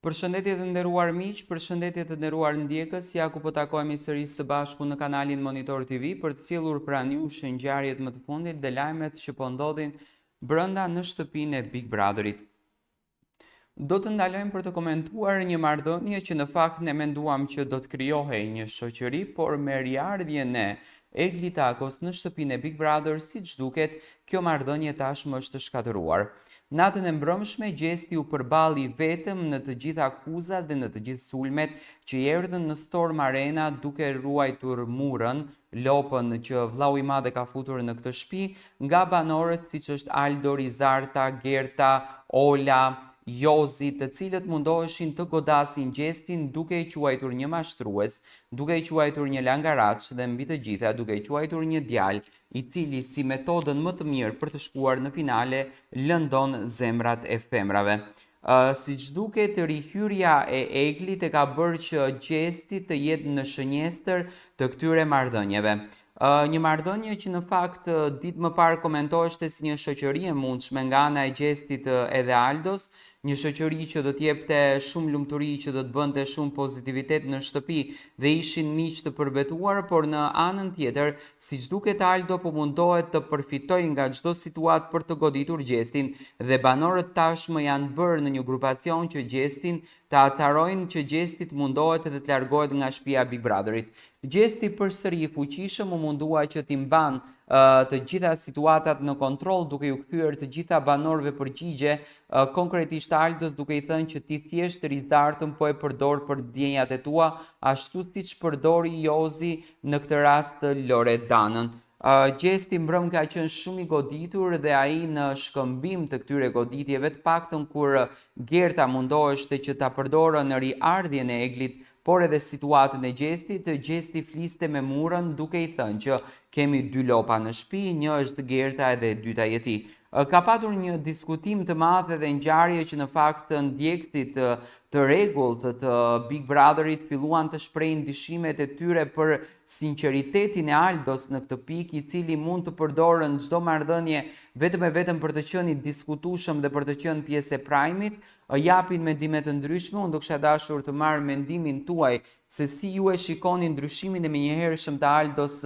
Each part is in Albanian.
Përshëndetje të nderuar miq, përshëndetje të nderuar ndjekës, ja ku po takohemi sërish së bashku në kanalin Monitor TV për të sjellur pranë jush ngjarjet më të fundit dhe lajmet që po ndodhin brenda në shtëpinë e Big Brotherit. Do të ndalojmë për të komentuar një marrëdhënie që në fakt ne menduam që do të krijohej një shoqëri, por me riardhjen e Egli Takos në shtëpinë e Big Brother, siç duket, kjo marrëdhënie tashmë është shkatërruar. Natën e mbrëmshme Gjesti u përball i vetëm në të gjithë akuzat dhe në të gjithë sulmet që i erdhën në Storm Arena duke ruajtur Murën, lopën që vllau i madh e ka futur në këtë shpi, nga banorët siç është Aldo, Rizarta, Gerta, Ola, Jozi, të cilët mundoheshin të godasin Gjestin duke e quajtur një mashtrues, duke e quajtur një langaraç dhe mbi të gjitha duke e quajtur një djalë i cili si metodën më të mirë për të shkuar në finale lëndon zemrat e femrave. Siç duket rihyrja e Eglit e ka bërë që Gjesti të jetë në shënjestër të këtyre marrëdhënieve. Një marrëdhënie që në fakt ditë më parë komentoheshte si një shoqëri e mundshme nga ana e Gjestit edhe Aldos, një shoqëri që do të jepte shumë lumturi, që do të bënte shumë pozitivitet në shtëpi dhe ishin miq të përbetuar, por në anën tjetër, siç duket Aldo po mundohet të përfitojë nga çdo situatë për të goditur Gjestin dhe banorët tashmë janë bërë në një grupacion që Gjestin ta acarojnë që Gjesti të mundohet edhe të largohet nga shpia e Big Brotherit. Gjesti përsëri i fuqishëm u mundua që t'i mban të gjitha situatat në kontroll duke ju kthyer të gjitha banorëve përgjigje, konkretisht Aldos duke i thënë që ti thjesht Rizartën po e përdor për ndjenjat e tua, ashtu siç përdori Jozi në këtë rast Loredanën. Gjesti mbrëmë ka qenë shumë i goditur dhe ai në shkëmbim të këtyre goditjeve, të paktën kur Gerta mundoheshte që ta përdorë në riardhjen e Eglit, por edhe situatën e Gjestit, Gjesti fliste me Murën duke i thënë që kemi dy lopa në shpi, një është Gerta edhe e dyta je ti. Ka patur një diskutim të madh edhe ngjarje që në fakt ndjekësit të rregullt të Big Brotherit filluan të shprehin dyshimet e tyre për sinqeritetin e Aldos në këtë pikë, i cili mund të përdorë në çdo marrëdhënie vetëm e vetëm për të qenë i diskutueshëm dhe për të qenë pjesë e prime-it, japin mendime të ndryshme, unë do kisha dashur të marr mendimin tuaj se si ju e shikoni ndryshimin e menjëhershëm të Aldos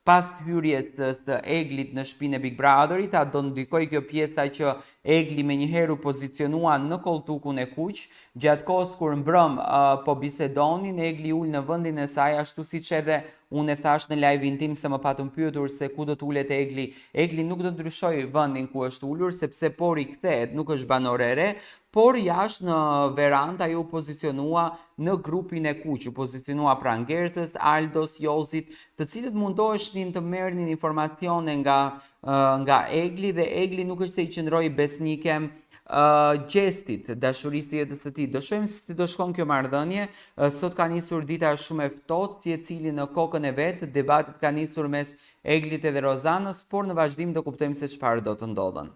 pas hyrjes së Eglit në shpinë e Big Brotherit, a do ndikojë kjo pjesa që Egli menjëherë u pozicionua në kolltukun e kuq, gjatë kohës kur mbrëmë po bisedonin, Egli u ul në vendin e saj ashtu siç edhe unë e thashë në live-in tim se më patën pyetur se ku do të ulet Egli. Egli nuk do ndryshojë vendin ku është ulur sepse po rikthehet, nuk është banore e re, Por jashtë në verandë ajo u pozicionua në grupin e kuq, u pozicionua pranë Gertës, Aldos, Jozit, të cilët mundoheshin të merrnin informacione nga nga Egli dhe Egli nuk është se i qëndroi besnike Gjestit, dashurisë së jetës së tij. Do shohim se si do shkon kjo marrëdhënie. Sot ka nisur dita shumë e ftohtë, secili në kokën e vet, debatet ka nisur mes Eglit edhe Rozanës, por në vazhdim do kuptojmë se çfarë do të ndodhën.